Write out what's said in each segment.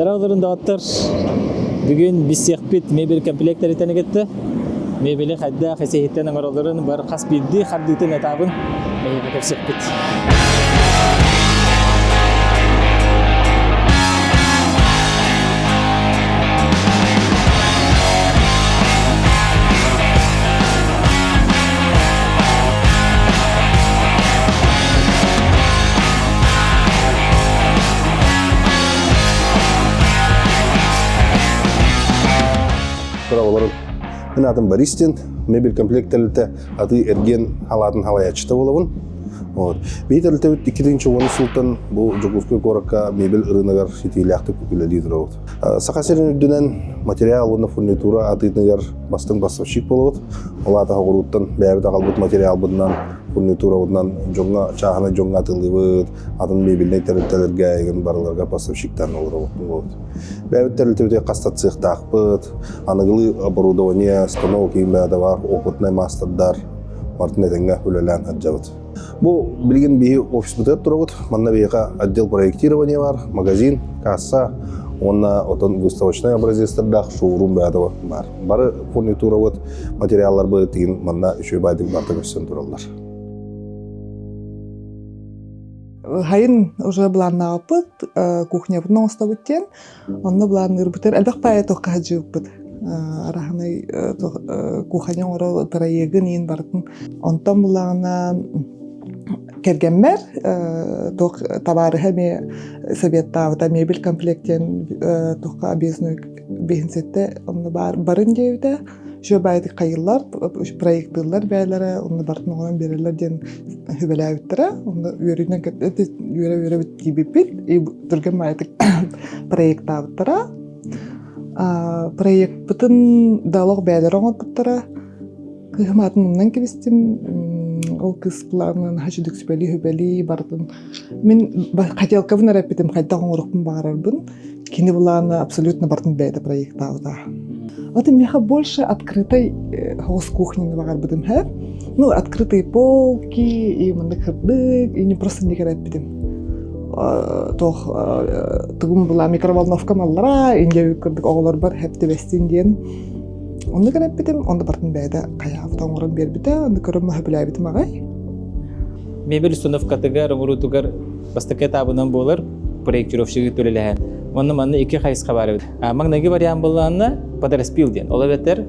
Дороолорун доҕоттор, бүгүн билсиэхпит мебель комплектэриттэн кытта мебели хайдах эсэһиттэн оҥороллорун бар хас биирдии хардыытын этабын эһиэхэ кэпсиэхпит. Олорун Мин аатым Борис диэн, мебель комплект тэрилтэ атыы эргиэн халаатын халайааччыта буолабын. Вот. Биһи тэрилтэбит 2010 сылтан бу Дьокуускай куоракка мебель ырыынагар ситиилээхтик үлэлии турабыт. Саха сирин үрдүнэн материал уонна фурнитура атыытыгар бастыҥ поставщик буолабыт. Ол аата оҕурууттан бэйэбит аҕалбыт материалбытынан, фурнитурабытынан дьоҥҥо, чааһынай дьоҥҥо атыылыыбыт, атын мебельнэй тэрилтэлэргэ игин барыларга поставщиктаан олоробут. Бэйэбит тэрилтэбитигэр хастатсыахтаахпыт, аныгылыы оборудование, станок игин бэйэтэ баар, опытнай маастардар бартын этэҥҥэ үлэлээн сылдьабыт. Бу билигин биһи офиспытыгар турабыт. Манна биһиэхэ отдел проектирования бар, магазин, касса уонна отон выставочнай образецтардаах шоурум бэйэтэ бар. Бары фурнитурабыт, материалларбыт тигин манна үчүгэй баайдык барыта көстөн тураллар. Хайын уже былааннаабыппыт, кухнябытын оҥостобут диэн. Онно былаанныырбытыгар элбэх баайы туохха сылдьыбыппыт. Араһынай кухня оҥоро бырайыагын иин барытын. Онтон булаҕына кэргэммэр туох табаарыһа эмиэ советтаабыта мебель комплект диэн туохха объездной биһинсэтте онно баар барын диэбитэ. Үчүгэй баайытык хайыллар, проектыыллар бэйэлэрэ, онно бартын оҥорон биэрэллэр диэн сүбэлээбиттэрэ. Онно үөрүүнэн үөрэ-үөрэбит тиийбиппит. И түргэн баайытык проектаабыттара. Проекпытын да олох бэйэлэрэ оҥорбуттара. Кыыһым аатын умнан кэбистим. Ол кыыс планын хачыдык сүбэлии-сүбэлии барытын. Мин хотелкабын эрэ эппитим, хайдах оҥоруохпун баҕарарбын. Кини былаана абсолютно бартын бэйэтэ проектаабыта. Вот миэхэ больше открытой хоҕус кухняны баҕарбытым һэ. Ну, открытые полки, и маннык хырдык, и не просто не эппитим. Туох тугум была микроволновкам аллара, инде кырдык оҕолорбор хэптибэстин диэн. Онну эппитим, онно бартын бэйэтэ хайаабыта оҥорон биэрбитэ, онну көрөн маһы аҕай. Мебель установкатыгар, оҥоруутугар бастакы этабынан буолар проектировщигы төлөлөһөн. Онно манна икки хайысха бар эбит. Маҥнайгы вариант буоллаҕына подраспил диэн. Ол эбэтэр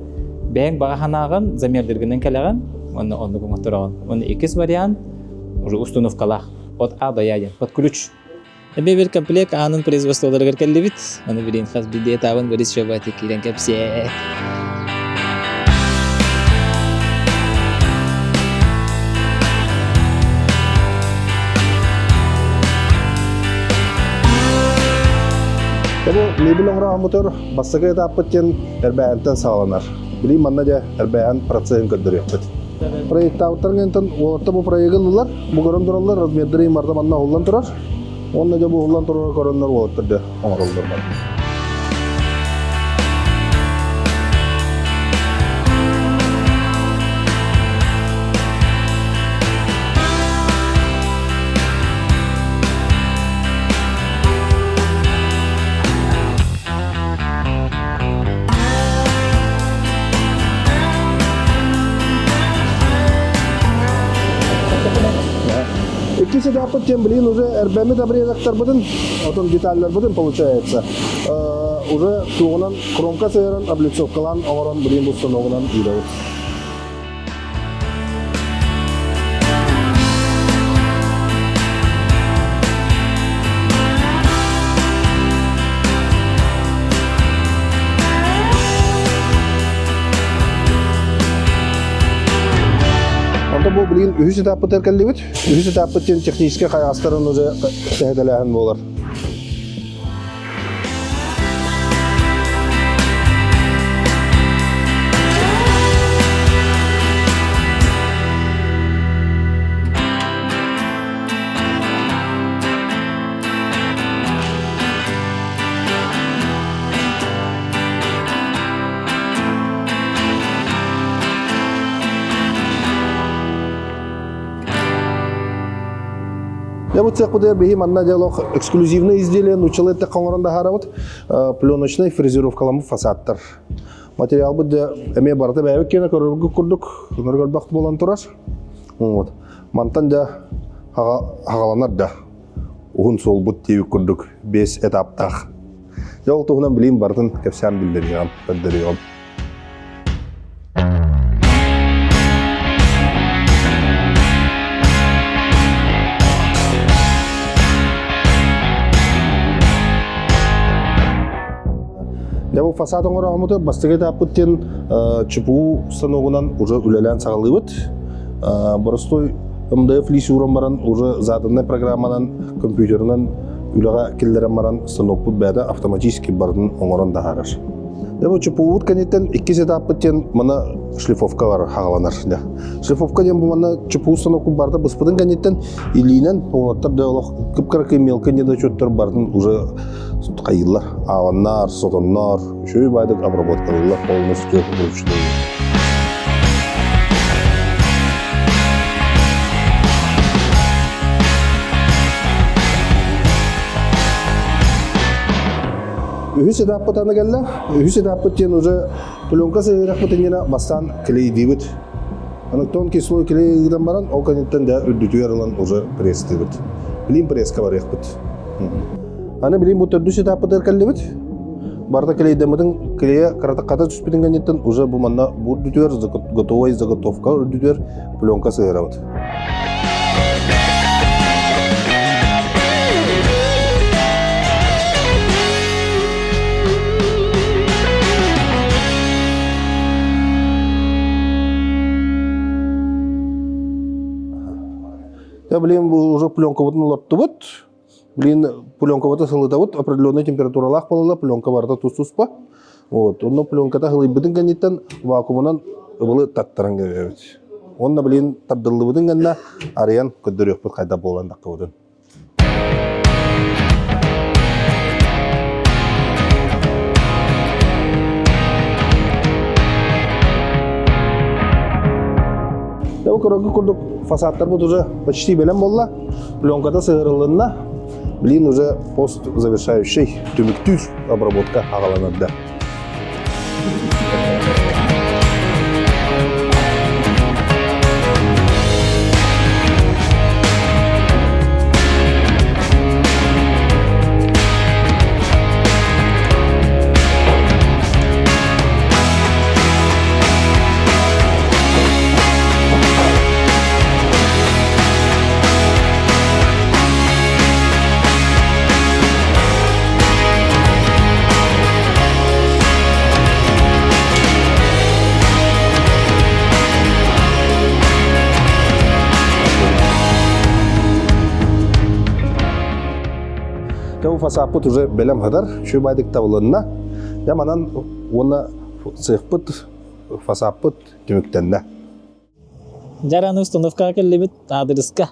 бэйэҥ баҕа санааҕын замердыргынан кэлэҕин, онно оннук оҥоттороҕун. Уонна иккис вариант уже установкалаах. От А до Я диэн. Под ключ. Эбэ комплект аанын производстволарыгар кэллибит. Аны билин хас биирдии этабын Борис Шабати киирэн кэпсиэ. Бу мебель оҥорооммутугар бастакы этаппыт диэн эрбээһинтэн саҕаланар. Билигин манна дьэ эрбээһин процеһын көрдөрүөхпүт. Проектаабыттарын кэнниттэн уолаттар бу проегы ыллылар, бу көрөн тураллар, размердары барыта манна уһуллан турар. Уонна дьэ бу уһуллан турары көрөннөр уолаттар дьэ оҥороллор барыта. Иккис этаппыт тем блин уже эрбэммит обрезоктарбытын, отон детальларбытын получается, уже туоҕунан кромка сыһыаран облицовкалаан оҥорон блин бу станогунан иирэбит. Онто бу билигин үһүс этаппытыгар кэллибит. Үһүс этаппыт диэн техническэй хайаҕастарын уже тэһэтэлээһин буолар. Дьэ бу цехпытыгар биһи манна диалог эксклюзивное изделие нууччалыы эттэххэ оҥорон таһаарабыт пленочнай фрезеровкаламмыт фасадтар. Материалбыт дьэ эмиэ барыта бэйэбит киэнэ көрөргүт курдук көрбөх буолан турар. Вот. Мантан дьэ хаҕаланар да уһун суолбут диэбит курдук 5 этаптаах. Дьэ ол туһунан билиим барытын кэпсээн биллэриэҕим, көрдөрүөҕүм. Дьэ бу фасад оҥорооммуту бастакы этаппыт диэн ЧПУ станогунан уже үлэлээн саҕалыыбыт. Боростуой МДФ лиис ууран баран уже заданной программанан компьютерынан үлэҕэ киллэрэн баран станокпут бэйэтэ автоматически барытын оҥорон таһаарар. Дьэ бу ЧПУ-бут кэнниттэн иккис этаппыт диэн мана шлифовка бар хаҕаланар. Шлифовка диэн бу манна ЧПУ станокпут барыта быспытын кэнниттэн илиинэн уолаттар да олох кып-кыракый мелкий недочеттар барытын уже хайыыллар, ааланнар, сотоннор, үчүгэй баайдык обработкалыыллар полностью вручную. Үһүс этаппыт аны кэллэ. Үһүс этаппыт диэн уже пленка сыһыарахпыт иннинэ бастаан клейдиибит. Аны тонкий слой клей ыытан баран, ол кэнниттэн да үрдүтүгэр ылан уже пресстыыбыт. Билим пресска барыахпыт. Аны билим бу төрдүс этаппытыгар кэллибит. Барыта клейдэммитин клея кыратык хата түспүтүн кэнниттэн уже бу манна бу үрдүтүгэр готовай заготовка үрдүтүгэр пленка сыһыарабыт. Я, блин, уже пленкабытын олортубут. Блин, пленкабыты сылытабыт, определенная температуралаах буолла, пленка барыта тус-туспа. Вот, онно пленката сылыйбытын кэнниттэн вакуумунан ыбылы таттаран кэбиһэбит. Онно, блин, тардыллыбытын кэннэ арыйан көрдөрүөхпүт хайдах буолан таххыбытын. Ол көрөргө курдук фасадтарбыт уже почти бэлэм буолла. Пленката сыһырылынна. Блин, уже пост завершающий түмүктүүр обработка аҕаланарда. Бу фасадпыт уже бэлэм хатар, шүбайдык табылынна. Дьэ манан уонна цехпыт, фасадпыт түмүктэннэ. Дьараны установкаҕа кэллибит аадырыска.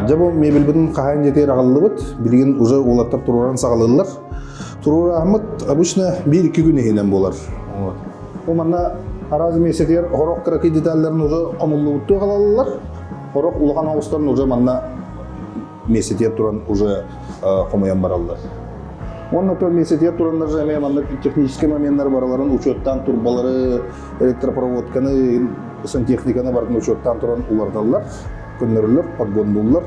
Дьэ бу мебельбытын хаһан дьиэтигэр аҕаллыбыт. Билигин уже уолаттар туруоран саҕалыыллар. Туруорааммыт обычно биир-икки күн иһинэн буолар. Вот. Бу манна араас миэстэтигэр хорох кыракый деталларын уже хомуллубуттуу аҕалаллар. Хорох улахан оҕустарын уже манна миэстэтигэр туран уже хомуйан бараллар. Уонна то миэстэтигэр тураннар же эмиэ маннык техническэй моменнар бараларын учуоттаан турбалары, электропроводканы, сантехниканы барытын учуоттаан туран уларыталлар, көннөрөллөр, подгоннуллар.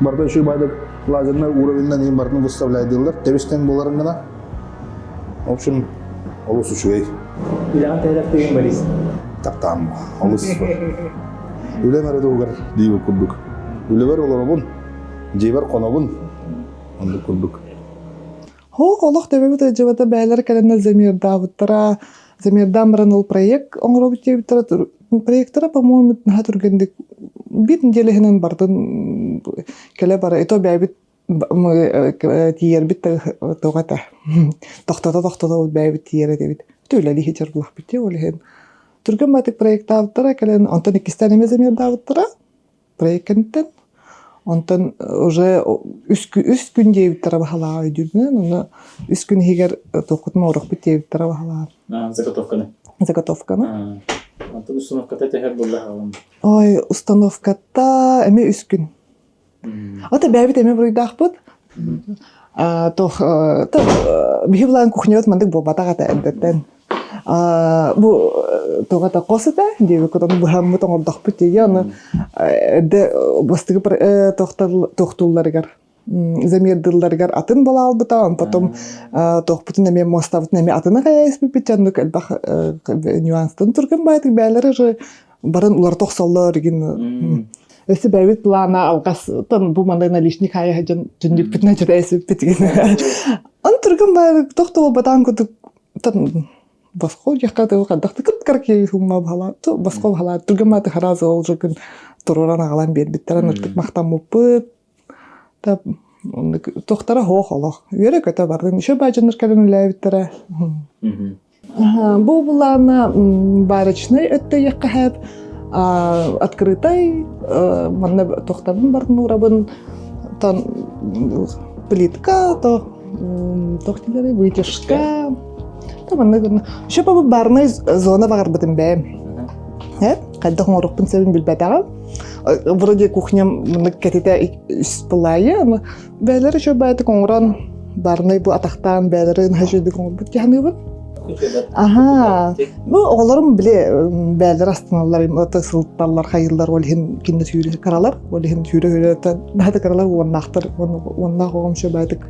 Барыта үчүгэй баайдык Лазерный уровеньнан иин барытын выставляйдыыллар, тэбистэн буоларын гына. В общем, олус үчүгэй. Үлэҕин тэһэлэхтигин Борис? Таптаам олус. Үлэм эрэ туһугар диибит курдук. Үлэбэр олоробун, дьиэбэр хонобун, оннук курдук. Хоох олох төбөбүт ыдьыбата бээлэр кэлэннэр замердаабыттара, замердаан баран ол проект оҥоробут диэбиттэрэ, проектара, по-моему, наһаа түргэнник биир неделя иһинэн бардын кэлэ бара, ито бэйэбит тиийэрбит тоҕо этэ тохтото-тохтото бэйэбит тиийэр этибит. Үлэлии сылдьар буоллахпыт дии, ол иһин түргэн баҕайытык проектаабыттара кэлэн, онтон иккистээн эмиэ замердаабыттара проект кэнниттэн. Онтон уже үс күн диэбиттэрэ баһалааҕа өйдүүрбүнэн, онно үс күн иһигэр туоххутун оҥоруохпут диэбиттэрэ баһалааҕа. Заготовканы. Заготовканы. Онтон установката төһөр буолла Ой, установката эмиэ үс күн. Ата бэйэбит эмиэ буруйдаахпыт. Туох биһи булаан кухнябыт мандык буолбатах этэ эрдэттэн. Бу туох это хос этэ диэбиккит ону быһаммыт оҥордохпут дии ону эрдэ бастакы тохтуулларыгар замердылларыгар атын балаалбыта он потом туохпутун эмиэ муостабытын эмиэ атыны хайа испиппит оннук элбэх нюанстан турган баайтык бээлэр уже баран уларыта охсоллор игин өссө бэйбит плана алҕас бу манна наличник хайа сылдьан түннүкпүтүнэн чөтө эсиппит он турган баайбыт тохтолбатаан курдук босхо дьахха тыл хаддахты кып-кыра киһи сумма баһалаа босхо баһалаа түргэн мааты хараас ол күн туруоран аҕалан биэрбиттэрэ ныртык махтаммыппыт та тохтара хоох олох үөрэ-көтө бардым еще баадьаннар кэлэн үлээбиттэрэ бу былаана барочнай өттө иэххэһэп открытай манна тохтабын бардын уурабын тон плитка то туох дииллэрий вытяжка то манна еще бу барнай зона баҕарбытым бэйэм хайдах оҥоруохпун сөбүн билбэтэҕим вроде кухням мындык кэтитэ үс былаайы аны бээлэр еще баайтык оҥорон барнай бу атахтаан бээлэрин хашыйдык оҥорбут дьаһаныыбын Аха. Бу оҕолорум били бээлэр астыналлар, ото сылталлар, хайыллар, ол иһин кинилэр сүүрэ каралар, ол иһин сүүрэ-сүүрэ наһаа каралар уоннаахтар, уоннаах оҕом шөбаатык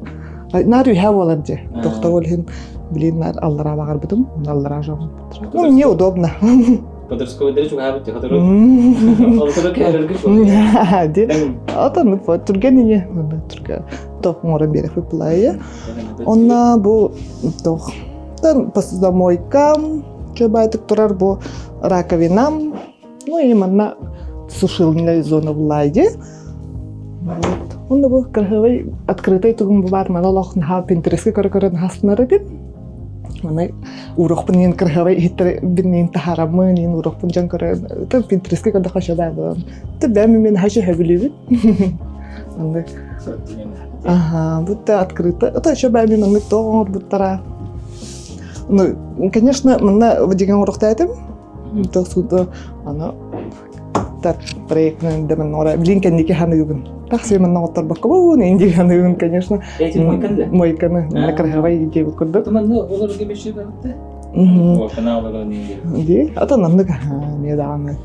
наар үһэ буолар дьэ. Доктор ол иһин билин наар аллараа баҕарбытым, аллараа жоҕум. Ну, мне удобно. Подростковый чугаһаабыт хотуру. Олотору кэһэрэргэ Ди. Отон түргэн ини түргэн тох оҥорон биэрэхпит былайы. Онно бу тох тан посудомойкам чөбайтык турар бу раковинам, ну и манна сушильная зона булайди. Вот. Онно бу красивый открытый тугум баар мана олох наһаа Пинтерестке көрө-көрө наһаснар этим. Маны урохпун иин красивый иһиттэр бинниин таһаараммын иин урохпун дьон көрө Пинтерестке көрдөхө шабаабын. Түбэм мен хачы хөбүлүүбүн. Оннук. Ага, будто открыто. Это еще бэйэм маннык тоҕо оҥорбуттара. Ну, конечно, манна деген оҥоруохтаатым. То суду аны так проектын да манна ора билин кэнники ханыыбын. Тахсы манна оҕотторбокко инди ханыыбын, конечно. Эти мойканы? Мойканы. Манна красивай диэбит курдук. Манна олорго беши барытта? Дии, атын оннук эмиэ даҕаны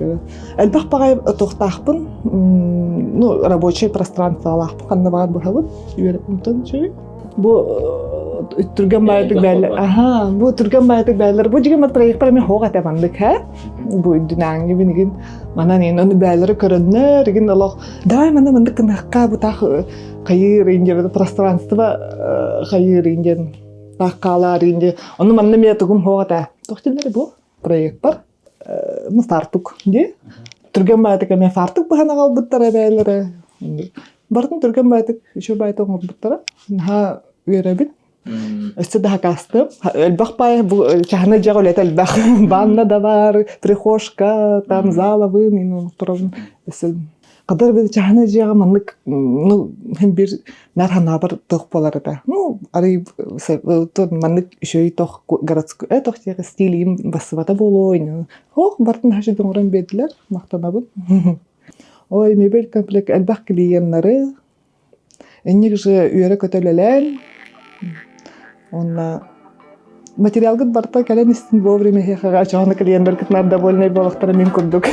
элбэх баҕайы туохтаахпын, ну, рабочий пространстволаахпын ханна баҕар быһабын үөрэппинтэн үчүгэй. Бу түргэн баайытык бээлэр, аха, бу түргэн баайытык бээлэр, бу дьиҥэ проектар эмиэ хоох этэ маннык һэ, бу үрдүнээҥҥи бинигин манан ин ону бээлэри көрөннөр, игин олох давай манна маннык гыныахха бу таах хайыыр индия пространство хайыыр индиан таах хаалаар инди ону манна эмиэ тугум суох этэ туох дииллэр бу проекпар ну фартук дии түргэн баайтык эмиэ фартук быһан аҕалбыттара бээлэрэ барытын түргэн баайтык үчүгэй баайтык оҥорбуттара наһаа үөрэбин өссө да хакаастым элбэх баай бу чаһына дьиэҕэ үлэтэ элбэх ванна да бар прихожка там залабын ин турабын өссө Кадыр били чаһына дьиэҕэ маннык ну һин биир наар ханаабар туох буолар этэ. Ну арый маннык үчүгэй тох городской тох диэҕи стилиим бассыбата буолуо Ох бартын хаши оҥорон биэрдилэр махтанабын. Ой мебель комплект элбэх клиеннары Инник же үөрэ-көтө үлэлээн уонна материалгыт барыта кэлэн истин вовремя эһиэхэҕэ очоҕуна клиеннэргит наар довольнай буолуохтара мин курдук.